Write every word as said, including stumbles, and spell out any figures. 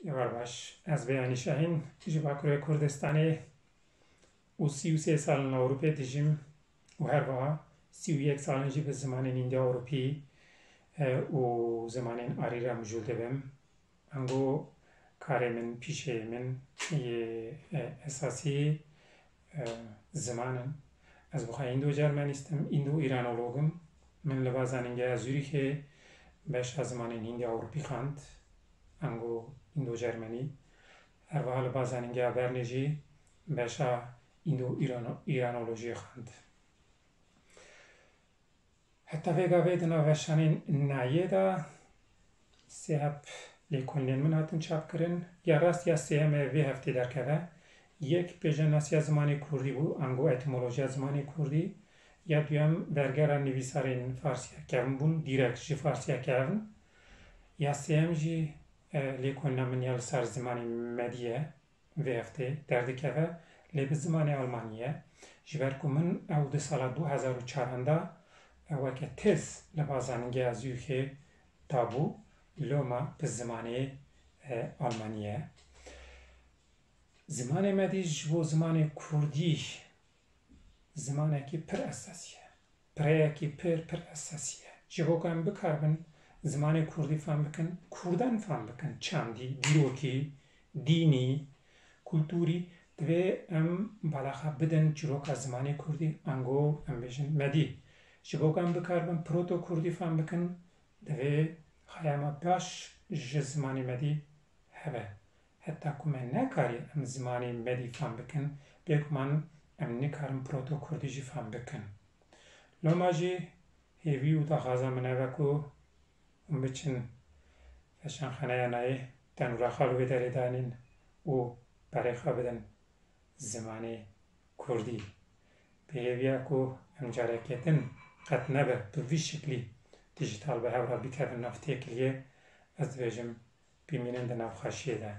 Êvar baş. Ez Beyanî Şahîn, ji Bakurê Kurdistanê û sî û sê sal in li Ewropê dijîm û her wiha sî û yek sal in jî bi zimanên Hîndî Ewropî, e, û zimanên arî re mijûl dibim. Ango karê min, pîşeyê min yê, e, esasî, e, ziman in. Ez bi xwe Îndo-Cermenîst im, Îndo-Îranolog im. Min li ba Zanîngeha Zurîxê beşa zimanên Hîndî Ewropî xwend, ango Îndo-Cermenî. Her wiha li ba Zanîngeha Bernê jî beşa Îndo-Îrano-, Îranolojiyê xwend. Heta vê gavê di nav weşanên nayê de sê heb lêkolînên min hatin çapkirin. Ya rast ya sêyem ê vê heftê derkeve. Yek pêjenasiya zimanê kurdî bû, ango etimolojiya zimanê kurdî. Ya duyem vergera nivîsarên farsiya kevn bûn, dîrek ji farsiya kevn. Ya sêyem jî, e, lêkolîna min ya li ser zimanê medî ye. Vê heftê derdikeve, lê bi zimanê almanî ye. Ji ber ku min ew di sala du hezar û çaran de, e, weke tez li ba Zanîngeha Zurîxê dabû, loma bi zimanê, e, almanî ye. Zimanê medî ji bo zimanê kurdî zimanekî pir esasî ye. Pireyekî pir, pir esasî ye. Ji bo ku em bikaribin zimanê kurdî fam bikin, kurdan fam bikin, çandî, dîrokî, dînî, kulturî, divê em balaxa bidin çîroka zimanê kurdî, ango em bêjin medî. Ji bo ku em bikaribin proto-kurdî fam bikin, divê xayama baş ji zimanê medî hebe. Heta ku me nekarî em zimanê medî fam bikin, bêguman em nikarin proto-kurdî jî fam bikin. Loma jî hêvî û daxwaza min ev e ku hûn biçin feşanxaneya nayê, tenûra xwe li wê derê danîn û berê xwe bidin zimanê kurdî. Bi hêviya ku em carekê din qet nebe bi vî şiklî dîjîtal bi hev re bikevin nav têkiliyê, ez dibêjim bimînin di nav xweşiyê de.